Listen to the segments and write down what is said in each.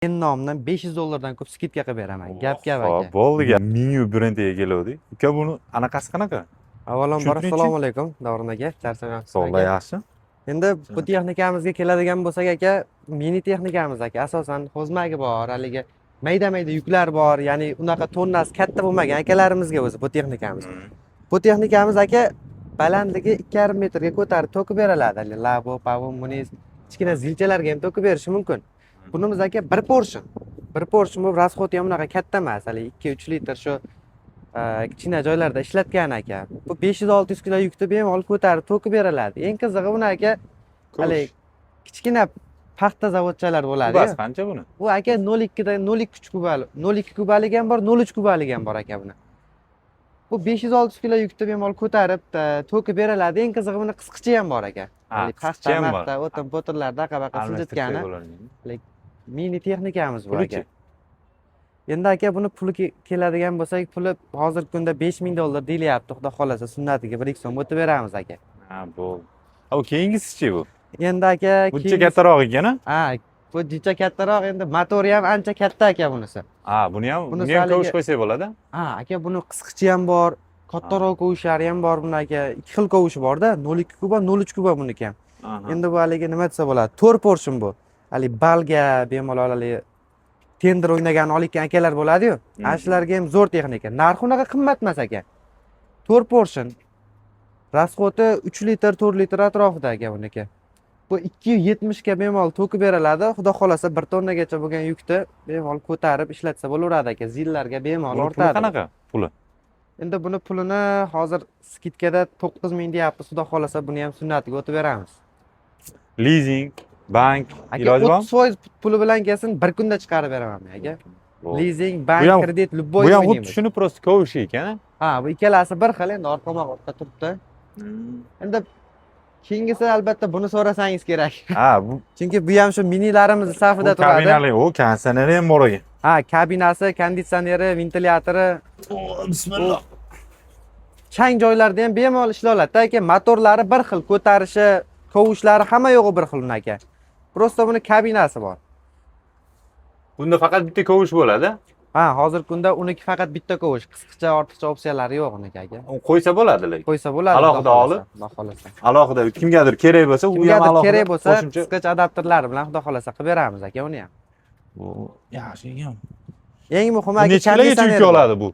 Men nomimdan $500 dan ko'p скидка qilib beraman. Gap gap Xo'p, aka. Bo'ldi gap. Miniu brendiga keluvdik. Uka, buni anaqasi qanaqa? Avvalambor Tushuntiringchi. Assalomu alaykum, Davron aka. Charchamayapsizmi Sog'lar aka? Yaxshi. Endi bu texnikamizga keladigan bo'lsak aka, mini texnikamiz aka, asosan хозмаг i bor, haligi mayda-mayda yuklar bor, ya'ni unaqa tonnasi katta bo'lmagan akalarimizga o'zi bu texnikamiz. Bu texnikamiz aka balandligi 2,5 metrga ko'tarib to'kib beriladi. Haligi Labo, Pavo, Muniz kichkina zilchalarga ham to'kib berishi mumkin. Bunimiz aka bir поршень. Bir поршень bo'lib, расход i ham unaqa katta emas. Haligi 2-3 litr shu kichkina joylarda ishlatgan aka. Bu 500-600 kilo yukni bemalol ko'tarib to'kib beriladi. Eng qizig'i buni aka haligi kichkina paxta zavodchalar bo'ladi. Kubasi qancha buni? Bu aka 0.2 da 0.3 kubali, 0.2 kubalik ham bor, 0.3 kubalik ham bor aka buni. Bu 500-600 kilo yukni bemalol ko'tarib to'kib beriladi. Eng qizig'i buni qisqichi ham bor aka. Ha, Haligi paxta, qisqichi ham bor. Maxta, o'tin, po'tinlarni aqa-baqa Almashtirsak siljitgani bo'ladi. Mini texnikamiz bu aka. Pulichi? Endi aka buni puli keladigan bo'lsak, puli hozirgi kunda $5000 deyilyapti. Xudo xohlasa sunnatiga 1-2 so'm o'tib beramiz aka. Ha, bo'ldi. Ha, bu keyingisichi bu? Endi aka Buncha kattaroq ekan, a? Ha, bu jicha kattaroq, endi motori ham ancha katta aka bunisi. Ha, buni ham Bunisi bunga ham haligi- kovush qo'ysak bo'ladi. Ha, aka buni qisqichi ham bor, kattaroq kovushlari ham bor buni aka. Ikki xil kovushi borda, 0.2 kuba, 0.3 kuba buniki ham. Endi bu haligi nima desa bo'ladi? To'rt поршень bu. Haligi balga bemalol haligi tender o'ynagan olayotgan akalar bo'ladi-yu. Ana shularga ham zo'r texnika. Narxi unaqa qimmat emas aka. To'rt поршень. Расход i 3 litr, 4 litr atrofida aka buniki. Bu 270 ga bemalol to'kib beriladi. Xudo xohlasa 1 tonnagacha bo'lgan yukni bemalol ko'tarib ishlatsa bo'laveradi aka. Zillarga bemalol Buni puli ortadi. qanaqa? Puli. Endi buni pulini hozir скидка da 9000 deyapmiz. Xudo xohlasa buni ham sunnatiga o'tib beramiz. Lizing, bank Aka iloji bormi? 30% puli bilan kelsin, bir kunda chiqarib beraman men aka. Bo'ldi. Lizing, bank, kredit, любой Bu ham o'ynaymiz. xuddi shuni просто kovushi ekan, a? Ha, bu ikkalasi bir xil, endi orqama orqa turibdi. Endi keyingisi albatta buni so'rasangiz kerak. Ha, bu Chunki bu ham shu minilarimiz safida bu turadi. kabinali, u konditsioneri ham bor ekan. Ha, kabinasi, konditsioneri, ventilyatori, Bismillah. chang joylarda ham bemalol ishlay oladi aka. Motorlari bir xil, ko'tarishi, kovushlari hamma yo'g'i bir xil uni aka. Просто buni kabinasi bor. Bunda faqat bitta kovush bo'ladi. Ha, hozirgi kunda uniki faqat bitta kovush, qisqicha ortiqcha opsiyalari yo'q uniki aka. Uni qo'ysa bo'ladi lekin. Qo'ysa bo'ladi. Alohida Xudo xohlasa, olib? Xudo xohlasa. Alohida kimgadir kerak bo'lsa, u ham Kimgadir alohida kerak bo'lsa, qo'shimcha. qisqacha adapterlari bilan Xudo xohlasa qilib beramiz aka uni ham. Bu yaxshi ekan. Eng muhimi Bu aka necha kilogacha konditsioner yuk bor. oladi bu?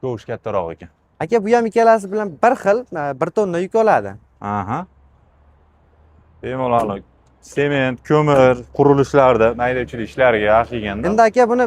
Kovush kattaroq ekan. Aka bu ham ikkalasi bilan bir xil, 1 tonna yuk oladi. Aha. Bemalol sement, ko'mir, qurilishlarda, mayda-chuyda ishlarga yaxshi ekanda. Endi aka buni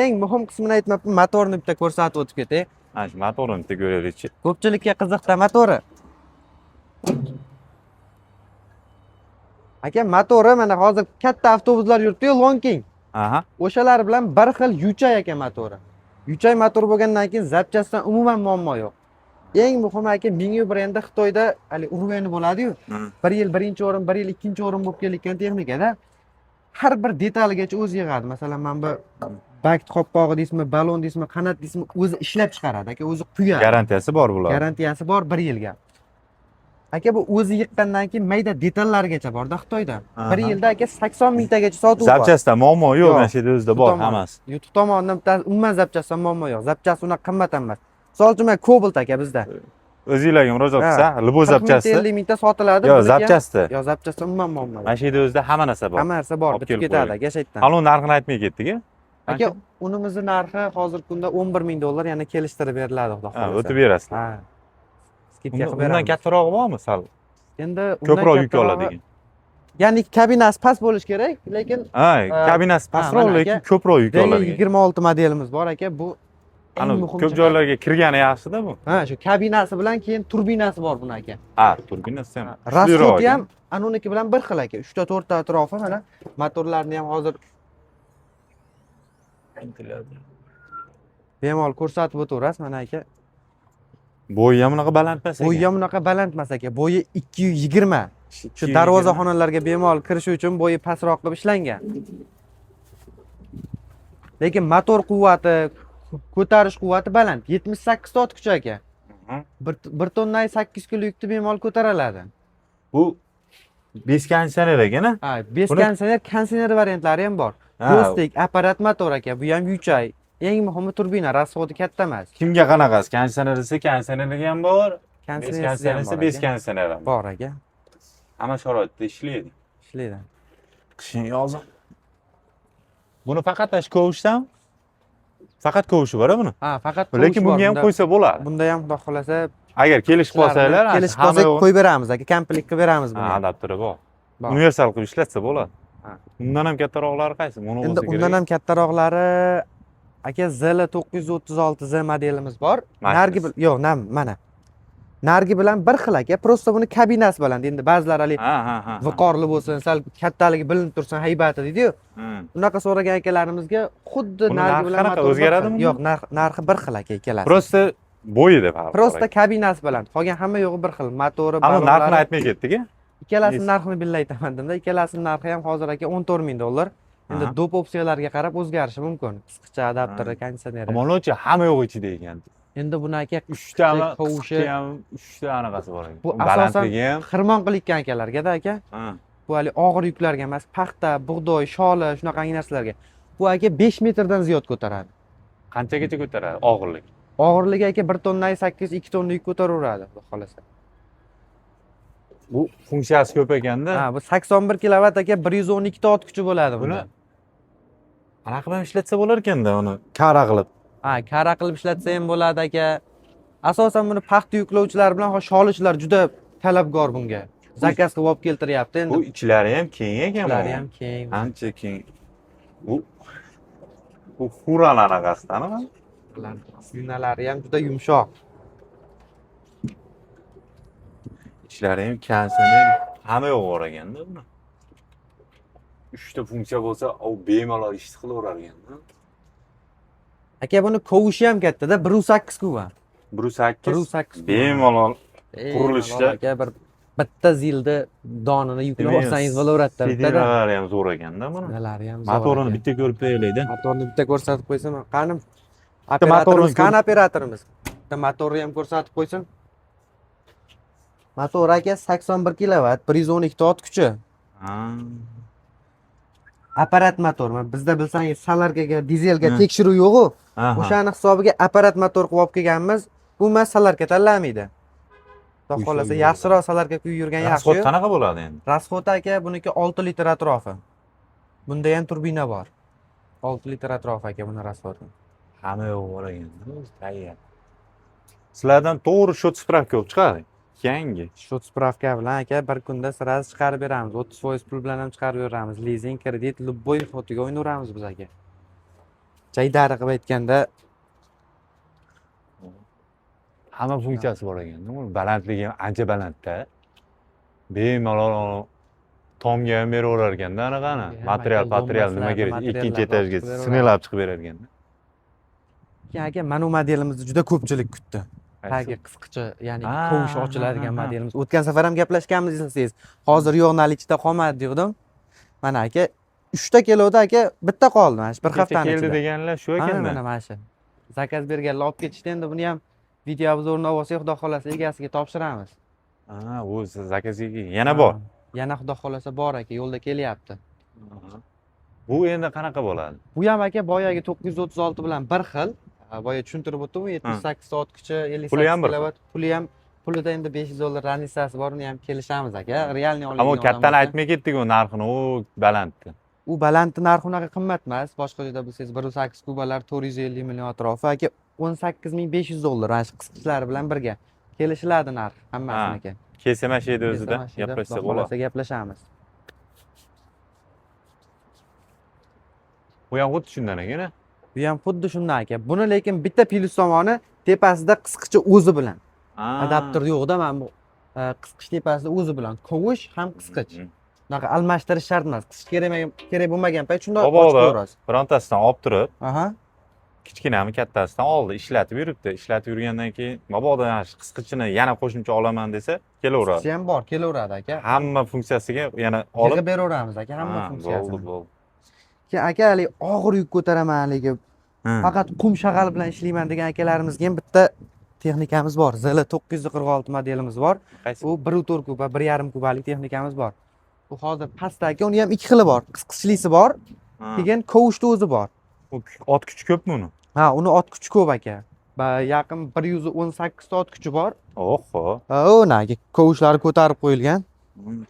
eng muhim qismini aytmabman, motorni bitta ko'rsatib o'tib ketay. Mana shu motorini bitta ko'raylikchi. Ko'pchilikka qiziqda motori. Aka motori mana hozir katta avtobuslar yuribdi-yu, Lonking. Aha. O'shalar bilan bir xil Yuchay aka motori. Yuchay motor bo'lgandan keyin запчасть dan umuman muammo yo'q. Eng muhimi aka Mingyu brendi Xitoyda hali уровень bo'ladi-yu. Bir yil birinchi o'rin, bir yil ikkinchi o'rin bo'lib kelayotgan texnikada har bir detaligacha o'zi yig'adi. Masalan, mana bu bak qopqog'i deysizmi, balon deysizmi, qanot deysizmi, o'zi ishlab chiqaradi aka, o'zi quyadi. Garantiyasi bor bular. Garantiyasi bor bir yilga. Aka bu o'zi yiqqandan keyin mayda detallarigacha borda Xitoyda. Bir yilda aka 80 mingtagacha sotuv bor. Запчасть da muammo yo'q, Yo'q. mana shu yerda o'zida bor hammasi. Yutuq tomonidan bitta umuman запчасть dan muammo yo'q. Запчасть unaqa qimmat ham emas. Misol uchun mana Cobalt aka bizda. O'zinglarga murojaat qilsa, любой 40 mingta, запчасть i. 50 mingta sotiladi. Yo'q, Buniki ham- запчасть i. Yo'q, запчасть da umuman muammo yo'q. Mana shu yerda o'zida hamma narsa bor. Hamma narsa bor, Olib bitib kelib ketadi qo'ying. aka shu yerdan. Hali uni narxini aytmay ketdik, a? Aka, unimizni narxi hozirgi kunda 11 ming dollar, yana kelishtirib beriladi Xudo Ha, xohlasa. o'tib berasiz. Ha. Скидка qilib Undan beramiz. kattarog'i bormi sal? Endi undan Ko'proq yuk kattarog'i- oladigan. Ya'ni kabinasi past bo'lishi kerak, lekin Ha, kabinasi pastroq, mana lekin aka, ko'proq yuk oladigan. D26 modelimiz bor aka, bu eng Ana muhim ko'p jihati. joylarga kirgani yaxshida bu. Ha, shu kabinasi bilan keyin turbinasi bor buni aka. Ha, turbinasi ham. Расход i kuchliroq ham anuniki bilan bir xil aka. 3 ta 4 ta atrofi mana motorlarni ham hozir ekan. Bemalol ko'rsatib o'taverasiz mana aka. Bo'yi ham unaqa baland emas ekan. Bo'yi ham unaqa baland emas aka. Bo'yi 220. Shu darvozaxonalarga bemalol kirishi uchun bo'yi pastroq qilib ishlangan. Lekin motor quvvati, ko'tarish quvvati baland. 78 ta ot kuchi aka. 1 tonna 8 kilo yukni bemalol ko'tara oladi. Bu без konditsioner ekan, a? Ha, без konditsioner, konditsioner variantlari ham bor. Rostec apparat motor aka, bu ham Yuchai. Eng muhimi turbina, расход i katta emas. Kimga qanaqasi? Konditsioner desa, konditsionerligi ham bor. Без Konditsionersiz ham konditsioner desa, bor без aka. Konditsioner ham bor. Bor aka, Hamma sharoitda ishlaydi. Ishlaydi. Qishin, yozin. Buni faqat shu kovushdan, faqat kovushi bor buni. Ha, faqat Lekin kovush bor. Bunga ham qo'ysa bo'ladi. Bunda ham xudo xohlasa Agar kelishib qolsanglar, kelishib hamma qolsak yo'g'ini- qo'yib beramiz aka, komplekt qilib beramiz Ha, buni. ham. Adapteri bor. Bor. Universal qilib ishlatsa bo'ladi. Ha. Undan ham kattaroqlari qaysi? Buni Endi bo'lsa kerak. Undan ham kattaroqlari aka, ZL 936 Z modelimiz bor. Mashinasi. Narigi yo'q, nam mana. Narigi bilan bir xil aka, просто buni kabinasi baland. Endi ba'zilar haligi Ha, ha, ha. viqorli bo'lsin, sal kattaligi bilinib tursin, haybati deydi-yu. Unaqa so'ragan akalarimizga xuddi Buni narigi narxi bilan qanaqa, motor bir xil. o'zgaradimi? Yo'q, narxi bir xil aka ikkalasi. Просто bo'yida farq bor Просто aka. Kabinasi baland. Qolgan hamma yo'g'i bir xil. Motori, Ammo narxini ballonlari. aytmay ketdik-a. Ikkalasini narxini billa aytaman demda. Ikkalasini narxi ham hozir aka 14 ming dollar. Endi доп opsiyalarga qarab o'zgarishi mumkin. Qisqicha adapteri, konditsioneri. Omonlovchi hamma yo'q ichida ekan. Endi buni aka Uchtami, kovushi qisqicha ham, uchta anaqasi bor ekan. Bu asosan Balandligi ham. xirmon qilayotgan akalarga-da aka. Bu hali og'ir yuklarga emas, paxta, bug'doy, sholi shunaqangi narsalarga. Bu aka 5 metrdan ziyod ko'taradi. Qanchagacha ko'taradi og'irlik? Og'irligi aka 1 tonna 800, 2 tonna yuk ko'taraveradi, xudo xohlasa. Bu funksiyasi ko'p ekanda. Ha, bu 81 kilovat aka, 112 ta ot kuchi bo'ladi Buni bunda. anaqa bilan ishlatsa bo'lar ekanda uni kara qilib. Ha, kara qilib ishlatsa ham bo'ladi aka. Asosan buni paxta yuklovchilar bilan sholichilar juda talabgor bunga. Заказ qilib olib keltiryapti endi. Bu ichlari ham keng ekan Ichlari bu. Ham keng. Ancha keng. Bu Xural anaqasidan Signallari ham juda yumshoq. Ichlari ham konditsioner, hamma yo'q bor ekanda buni. Uchta funksiya bo'lsa, u bemalol ishni qilaverar ekanda. Aka, buni kovushi ham kattada, 1.8 kuba. 1.8. 1.8 kuba. Bemalol qurilishda Aka, bir bitta zilni donini yuklab olsangiz bo'laveradida bittada. Сиденья lari ham zo'r ekanda buni. Signallari ham zo'r. Motorini Aka. Bitta ko'rib qo'yaylik-da. Motorni bitta ko'rsatib qo'ysam, qanim. Motorini Operatorimiz, qani operatorimiz? Bitta motorni ham ko'rsatib qo'ysin. Motor aka 81 kilovat, 112 ta ot kuchi. Apparat motor. Mana bizda bilsangiz solarkaga, dizelga tekshiruv yo'q-u. O'shani hisobiga apparat motor qilib olib kelganmiz. Bu emas, solarka tanlamaydi. Xudo Uysa xohlasa uyda. Yaxshiroq solarka kuyib yurgan Расход yaxshi. Qanaqa bo'ladi endi? Расход aka buniki 6 litr atrofi. Bunda ham turbina bor. 6 litr atrofi aka buni расход i. Hamma yo'q bor ekanda, o'zi tayyor. Sizlardan to'g'ri счёт справка bo'lib chiqadi. Yangi. Счёт справка bilan aka bir kunda сразу chiqarib beramiz. 30% pul bilan ham chiqarib beramiz. Lizing, kredit, любой xotiga o'ynayveramiz biz aka. Jaydari qilib aytganda. Hamma funksiyasi bor ekanda. Uni balandligi ham ancha balandda. Bemalol tomga ham beraverar ekanda anaqani. Ham Material, aka, material nima do'mbaslarni, kerak? Ikkinchi materiallarni etajga olib chiqib sinelab chiqib berar ekanda. Keyin aka, mana bu modelimizni juda ko'pchilik kutdi. Tagi qisqicha, ya'ni kovushi ochiladigan modelimiz. O'tgan safar ham gaplashganmiz eslasangiz. Hozir yo'q, наличие da qolmadi degandim. Mana aka, 3 ta keluvdi aka, bitta qoldi mana shu bir Kecha haftani keldi ichida. Deganlar shu Mana ekanda. mana shu. Заказ berganlar olib ketishdi, endi buni ham video обзор ini olib olsak, xudo xohlasa egasiga topshiramiz. Ha, u заказ ga kelgan. Yana bor. Ha, yana xudo xohlasa bor aka, yo'lda kelyapti. Bu endi qanaqa bo'ladi? Bu ham aka boyagi 936 bilan bir xil. Ha, boya tushuntirib o'tdim, 78 ot kuchi, 58 Puli ham bir xil. Kilovat. Puli ham, pulida endi 500 dollar разница si bor, uni ham kelishamiz aka. Реальный Ammo oladigan kattani odam bo'lsa. Aytmay ketdik u narxini, u balanddi. U balandni narxi unaqa qimmat emas. Boshqa joyda bilsangiz 1.8 kubalar 450 million atrofi aka, 18 500 dollar mana shu qisqichlari bilan birga. Kelishiladi narx hammasini aka. Kelsa mana shu yerda o'zida Kelsa mana shu yerda, gaplashsa xudo bo'ladi. Xohlasa gaplashamiz. Bu ham xuddi shundan ekan. Bu ham xuddi shundan aka. Buni lekin bitta plyus tomoni tepasida qisqichi o'zi bilan. Adapter yo'qda, mana bu qisqich tepasida o'zi bilan. Kovush ham qisqich. Unaqa almashtirish shart emas. Qisqich kerak bo'lmagan payt shundoq ochib Mabodo qo'yaverasiz. birontasidan olib turib, kichkinami kattasidan oldi, ishlatib yuribdi. Ishlatib yurgandan keyin mabodo mana shu qisqichini yana qo'shimcha olaman desa, kelaveradi. Qisqichi ham bor, kelaveradi aka. Hamma funksiyasiga yana olib Yig'ib beraveramiz aka hamma Ha, funksiyasini. bo'ldi, bo'ldi. Keyin aka, haligi og'ir yuk ko'taraman, haligi faqat qum shag'al bilan ishlayman degan akalarimizga ham bitta texnikamiz bor. ZL 946 modelimiz bor. Qaysi? U 1.4 kuba, 1.5 kubalik texnikamiz bor. Bu hozir pastda aka, uni ham ikki xili bor. Qisqichlisi bor. Keyin kovushni o'zi bor. U ot kuchi ko'pmi uni? Ha, uni ot kuchi ko'p aka. Yaqin 118 ta ot kuchi bor. Oho. O, nagi kovushlari ko'tarib qo'yilgan.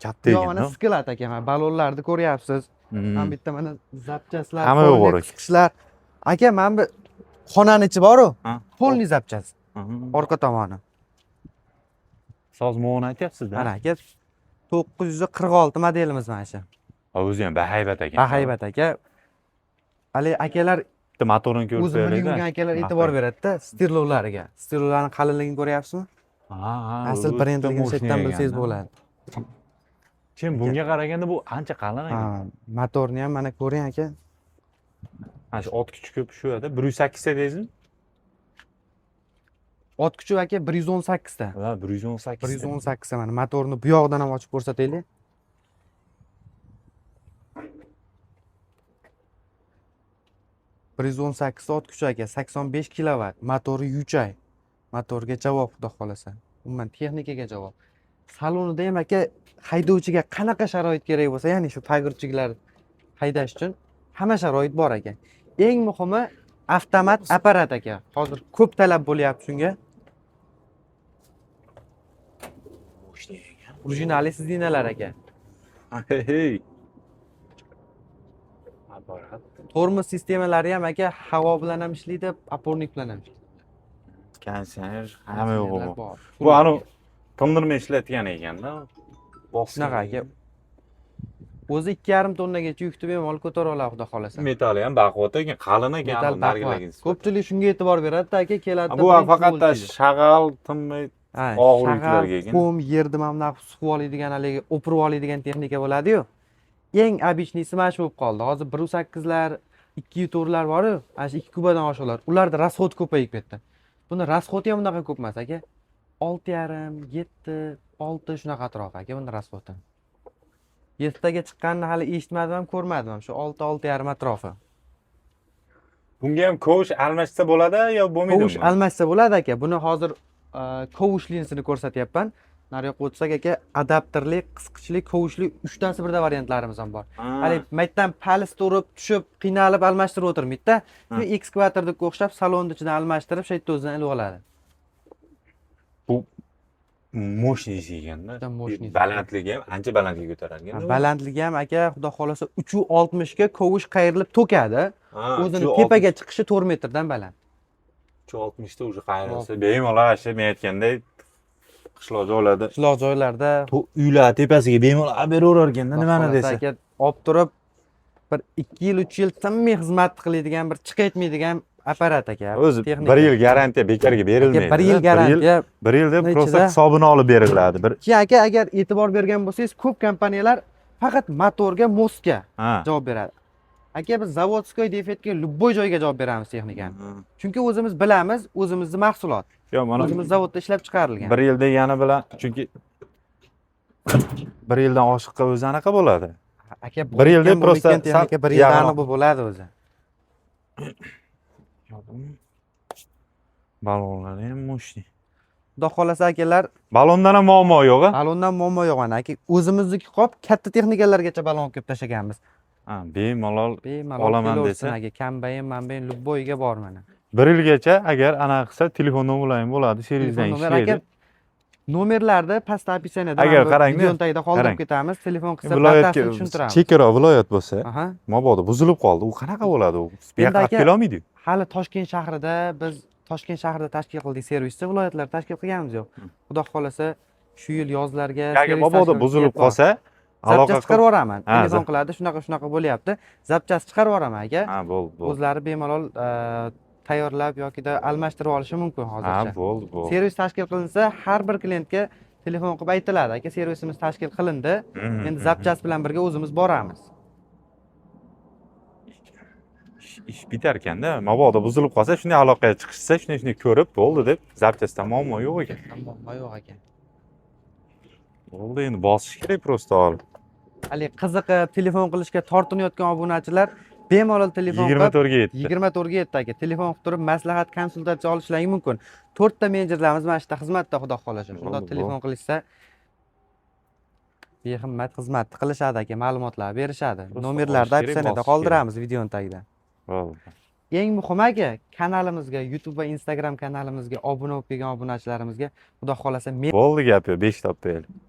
Katta Bu yoq ekan. mana склад aka, mana balonlarni ko'ryapsiz. Mana bitta mana запчасть lar, Hamma yo'q полный bor aka. qisqichlar. Aka, mana bu xonani ichi bor-u, полный запчасть. Orqa tomoni. Soz mog'ini aytyapsiz-da. Mana aka, 946 modelimiz mana shu. Ha, o'zi ham bahaybat ekan. Bahaybat aka. Hali akalar Bitta motorini ko'rib o'zi minib qo'yaylik-da. yurgan akalar e'tibor beradida sterlovlariga. Sterlovlarning qalinligini ko'ryapsizmi? Ha, Asl o'ta brendligini shu мощный yerdan bilsangiz ekan-da. bo'ladi. Chin, bunga qaraganda bu ancha qalin ekan. Ha, motorni ham mana ko'ring aka. Mana shu ot kuchi ko'p shu edi. 108 ta deysizmi? Ot kuchi aka 118 ta. Ha, 118. 118 ta mana motorni bu yoqdan ham ochib ko'rsataylik. 118 ta ot kuchi aka, 85 kilovat, motori Yuchay. Motorga javob xudo xolasa. Umuman texnikaga javob. Salonida ham aka haydovchiga qanaqa sharoit kerak bo'lsa, ya'ni shu погрузчик lar haydash uchun hamma sharoit bor aka. Eng muhimi avtomat apparat aka. Hozir ko'p talab bo'lyapti shunga. Мощный ekan. Пружинали сиденья lar aka. Hey. Apparat. Tormoz sistemalari ham aka havo bilan ham ishlaydi, опорник bilan ham ishlaydi. Konditsioner hamma yo'q Konditsionerlar bu. bor. Bu anu tindirmay ishlatgan ekanda. Shunaqa aka. O'zi 2,5 tonnagacha yukni bemalol ko'tara oladi xudo xolasa. Metali ham baquvvat ekan, qalin ekan Metal anu nargilarga baquvvat. nisbatan. Ko'pchilik shunga e'tibor beradi aka, keladi. Bu faqat shag'al tinmay og'ir yuklarga ekan. Qum, yerni mana bunaqa suqib oladigan, haligi o'pirib oladigan texnika bo'ladi-yu. Eng обычный si mana shu bo'lib qoldi. Hozir 1.8lar, 2.4lar bor-u, ana shu 2 kubadan oshiqlar. Ularda расход ko'payib ketdi. Buni расход i ham unaqa ko'p emas aka. 6,5, 7, 6 shunaqa atrof aka buni расход i. 7taga chiqqanini hali eshitmadim ham, ko'rmadim ham. Shu 6, 6,5 atrofi. Bunga ham kovush almashsa bo'ladi yo bo'lmaydimi? Kovush almashsa bo'ladi aka. Buni hozir kovushlinisini ko'rsatyapman. Nariyoqqa o'tsak aka, adapterli, qisqichli, kovushli uchtasi birda variantlarimiz ham bor. Hali maytdan palist urib, tushib, qiynalib almashtirib o'tirmaydi-da. Shu ekskavatorga o'xshab salonni ichidan almashtirib, shu yerda o'zidan ilib oladi. Bu мощный si ekanda. Juda мощный si. Balandligi ham ancha balandga ko'tarilgan. Balandligi ham aka, xudo xolasa 3.60 ga kovush qayrilib to'kadi. O'zini tepaga chiqishi 4 metrdan baland. 3.60 ta уже qayrilsa, bemalol shu men aytganday qishloq joylarda, Qishloq joylarda uylar tepasiga bemalol olib beraverar ekanda, nimani xudo desa. xohlasa aka, olib turib bir 2 yil, 3 yil tinmay xizmat qiladigan, bir chiq etmaydigan apparat aka. O'zi Texnika. bir yil garantiya bekorga berilmaydi. Aka, bir yil garantiya. Bir yil deb Buni просто ichida- hisobini olib beriladi. Bir Keyin aka, agar e'tibor bergan bo'lsangiz, ko'p kompaniyalar faqat motorga, мост ga javob beradi. Aka, biz заводской defektga любой joyga javob beramiz texnikani. Chunki o'zimiz bilamiz, o'zimizni mahsulot. Yo'q, mana O'zimiz zavodda ishlab chiqarilgan. bir yil degani bilan, chunki bir yildan oshiqqa o'zi anaqa bo'ladi. Aka, Bir yil deb просто texnika bir yildan yag'ino- aniq bu bo'ladi o'zi. Balonlari ham мощный. Xudo xolasa akalar, Balondan ham muammo yo'q a? Balondan muammo yo'q mana aka. O'zimizniki qolib, katta texnikalargacha balon olib kelib tashlaganmiz. Ha, bemalol Bemalol olaman kelaversin desa. aka, kombayn, mambayn, любой ga bor mana. Bir yilgacha agar anaqa qilsa, telefon nomerlaring bo'ladi, servisdan Telefon nomer aka, ishlaydi. nomerlarni pastda описание da Agar mana bu qarangda, videoni tagida qoldirib qarang. ketamiz. Telefon qilsa Viloyatga batafsil tushuntiramiz. chekkaroq viloyat bo'lsa, mabodo buzilib qoldi, u qanaqa bo'ladi u? Bu yoqqa Endi olib aka, kelolmaydi-yu. hali Toshkent shahrida biz Toshkent shahrida tashkil qildik servisni, viloyatlarda tashkil qilganimiz yo'q. Xudo xolasa shu yil yozlarga Agar servis mabodo tashkil buzilib niyat bor. qolsa, aloqa Запчасть chiqarib yuboraman. Ha, Telefon qiladi, shunaqa shunaqa bo'lyapti. Запчасть chiqarib yuboraman aka. Ha, bo'ldi, bo'ldi. O'zlari bemalol tayyorlab yokida almashtirib olishi mumkin Ha, hozircha. bo'ldi, bo'ldi. Servis tashkil qilinsa, har bir klientga telefon qilib aytiladi. Aka, servisimiz tashkil qilindi. Endi запчасть bilan birga o'zimiz boramiz. Ish bitar ekanda, mabodo buzilib qolsa, shunday aloqaga chiqishsa, shunday shunday ko'rib, bo'ldi deb, запчасть dan muammo yo'q ekan. Muammo yo'q ekan. Bo'ldi, endi bosish kerak просто olib. Haligi qiziqib telefon qilishga tortinayotgan obunachilar bemalol telefon Yigirma qilib to'rtga yetti. 24 ga yetti aka. Telefon qilib turib maslahat, konsultatsiya olishlari mumkin. To'rtta menejerlarimiz mana shu yerda xizmatda, xudo xohlasa. Shundoq Bo'ldi, telefon bo'ldi. qilishsa. Behimmat xizmatni qilishadi, aka, ma'lumotlar berishadi. Просто Nomerlarni olish kerak, описание da bosish kerak. qoldiramiz videoni tagida. Bo'ldi. Eng muhimi, aka, kanalimizga, YouTube va Instagram kanalimizga obuna bo'lib kelgan obunachilarimizga, Xudo xohlasa, men Bo'ldi, gap yo'q, 5 topib beraylik.